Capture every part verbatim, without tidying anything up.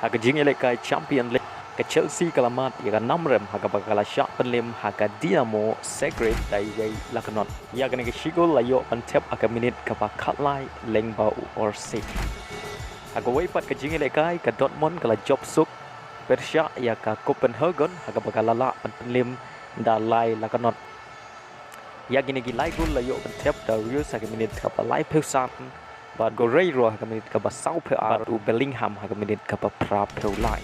Ha ka jingïalehkai Champion League, ka Chelsea ka la mad ïa ka Namrem ha kaba ka la shah pynlem ha ka Dinamo Zagreb da wei la ka not. Ïa kane ka shigol la ïoh ban thep ha ka minit kaba khatlai lyngba u Orsic. Ha kawei pat ka jingïalehkai, ka Dortmund ka la jop suk pyrshah ïa ka Copenhagen ha kaba ka la lah ban pynlem da lai la ka not. Ïa kine ki lai gol la ïoh ban thep da u Reus ha ka minit kaba laiphew san, bad Guerreiro ha ka minit kaba sawphew ar, u Bellingham ha ka minit kaba phraphew lai.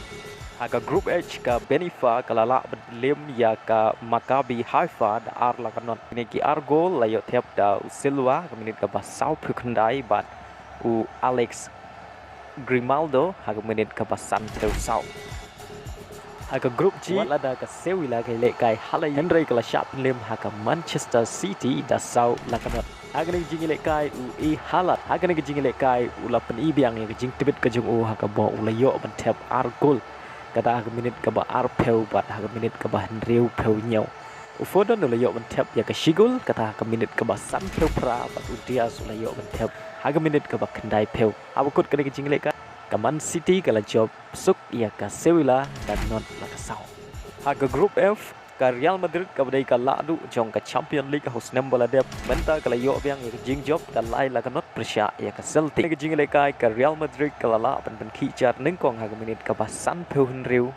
Ha ka Group H, ka Benfica ka la lah ban pynlem ïa ka Maccabi Haifa da ar la ka not. Kine ki ar gol la ïoh thep da u Silva ha ka minit kaba sawphew khyndai bad u Alex Grimaldo ha ka minit kaba sanphew saw. Ha ka Group G, wat lada ka Sevilla ka ïalehkai halai, hynrei ka la shah pynlem ha ka Manchester City da saw la ka not. Ha kane ka jingïalehkai, u Erling Haaland ha kane ka jingïalehkai u la pyni biang ïa ka jingtbit ka jong u ha kaba u la ïoh ban thep ar gol, kata ha ka minit kaba arphew bad ha ka minit kaba hynriewphew hynñiew. U Foden u la ïoh ban thep ïa ka shigol, kata ha ka minit kaba sanphew phra, bad u Diaz u la ïoh ban thep ha ka minit kaba khyndaiphew. Haba kut kane ka jingïalehkai, ka Man City ka la jop suk ïa ka Sevilla da not la ka saw. Ha ka Group F, ka Real Madrid kaba dei ka lahduh jong ka Champion League ha u snem ba la dep, mynta ka la ïoh biang ïa ka jingjop da lai la ka not pyrshah ïa ka Celtic. Kane ka jingïalehkai, ka Real Madrid ka la lah ban pynkhih jar nyngkong ha ka minit kaba sanphew hynriew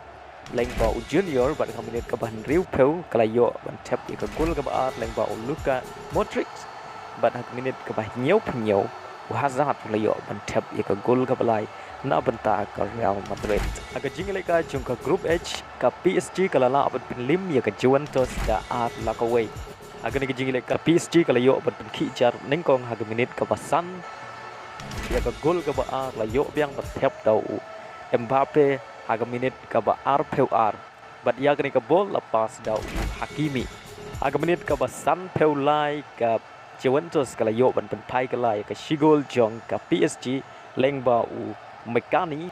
lyngba u Junior, bad ha ka minit kaba hynriewphew ka la ïoh ban thep ïa ka gol kaba ar lyngba u Luka Modric, bad ha ka minit kaba hynñiewphew hynñiew u Hazard u la ïoh ban thep ïa ka gol kaba lai na bynta ka Real Madrid. Ha ka jingïalehkai jong ka Group H, ka P S G ka la lah ban pynlem ïa ka Juventus da ar la kawei. Ha kane ka jingïalehkai, ka P S G ka la ïoh ban pynkhih jar nyngkong ha ka minit kaba san. Ïa ka gol kaba ar la ïoh biang ban thep da u Mbappe ha ka minit kaba arphew ar, bad ïa kane ka bol la pass da u Hakimi. Ha ka minit kaba sanphew lai, ka Juventus ka la ïoh ban pynphai kylla ïa ka shigol jong ka P S G lyngba u Mekani.